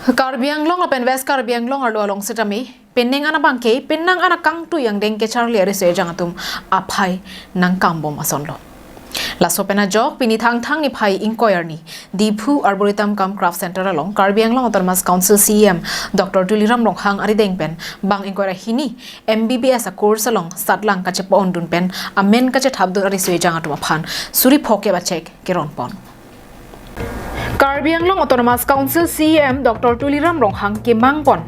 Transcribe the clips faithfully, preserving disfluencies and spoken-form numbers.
Karbi Anglong lapen West Karbi Anglong arlo along sitame penang an abangke penang an akangtui angdeng kecharli ariso ejang atum aphai nangkambom asonlo. Laso pen ajok pini Thangthang niphai ingkoi arni Diphu Arboretum cum Craft Center along Karbi Anglong Autonomous Council C E M Doctor Tuliram Ronghang arideng pen bang ingkoi ra hini M B B S a-course along satlang kachepa-ondun pen amen kachethapdun ariso ejang atum aphan suri phokep a-cheque keronpon. Karbi Anglong Autonomous Council C E M Doctor Tuliram Ronghang kemangpon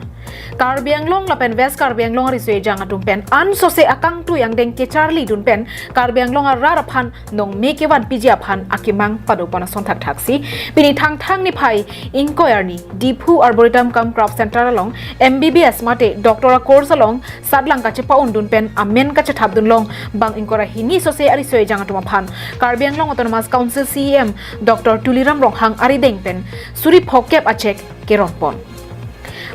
Karbi Anglong lapen West Karbi Anglong ariso ejang atum pen ansose akangtui angdeng kecharlidun pen Karbi Anglong arat aphan nongme kevanpiji aphan akemang padopon ason thakthaksi pini Thangthang niphai ingkoi arni Diphu Arboretum cum Craft Center along M B B S mate doctor a-course along satlang kachepa-ondun pen amen kachethapdun long bang ingkoi ra hini sose ariso ejang atum aphan Karbi Anglong Autonomous Council C E M Doctor Tuliram Ronghang arideng pen suri phokep a-cheque keronpon.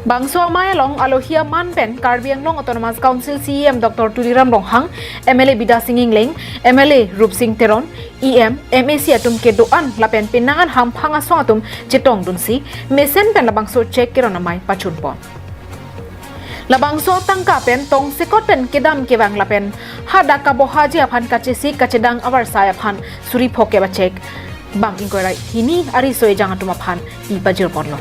Bangso amei along alohi aman pen Karbi Anglong Autonomous Council C E M Doctor Tuliram Ronghang, M L A Bidya Sing Engleng, M L A Rupsing Teron, E M, M A C atum kedo-an lapen penang an hamphang asong atum chetongdunsi mesen pen labangso cheque keron amei pachunpon. Labangso atangka pen tongsekot pen kedam kevang lapen hadak kabohaji aphan kachesik kachedang avarsai aphan suri phokep a-cheque bang ingkoi ra hini ariso ejang atum aphan pi pajirponlo.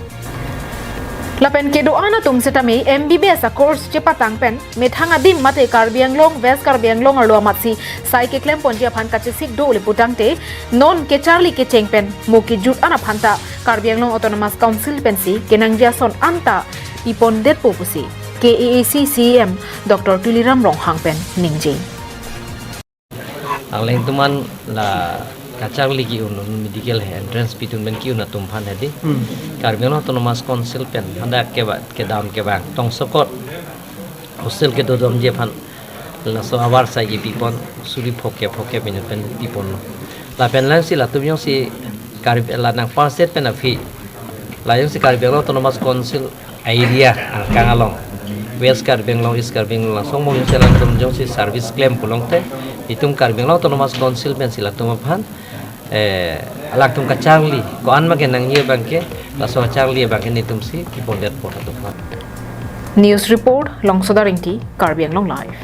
Lapen kedo-an atum sitame M B B S a-course chepatang pen methang adim mate Karbi Anglong, West Karbi Anglong arlo amatsi sai keklemponji aphan kachesik do le putangte non kecharli kecheng pen mo kejut an aphan ta Karbi Anglong Autonomous Council pensi kenangji ason anta pipondetpo pusi K A A C C E M Doctor Tuliram Ronghang pen ningje. Alangtum an la kacharli ke-un, un medical he entrance pitun pen ke-un atum aphan hedi. Hmm. Karbi Anglong Autonomous Council pen hadak keba kedam kevang tongsekot hostel kedodomji aphan laso avarsai kepipon suri phokep phokep minute pen piponlo. Lapen alangsi latum jongsi Karbi la nang first state pen aphi la jongsi Karbi Anglong Autonomous Council area angkang along West Karbi Anglong, East Karbi Anglong, langsong mo jongsi alangtum jongsi service klem pulongte itum Karbi Anglong Autonomous Council pensi latum aphan eh, alangtum kacharli ko-an ma kenangji abangke laso kacharli abangke netumsi kipondetpo latum aphan. News report, Longsoda Ringti, Karbi Anglong Live.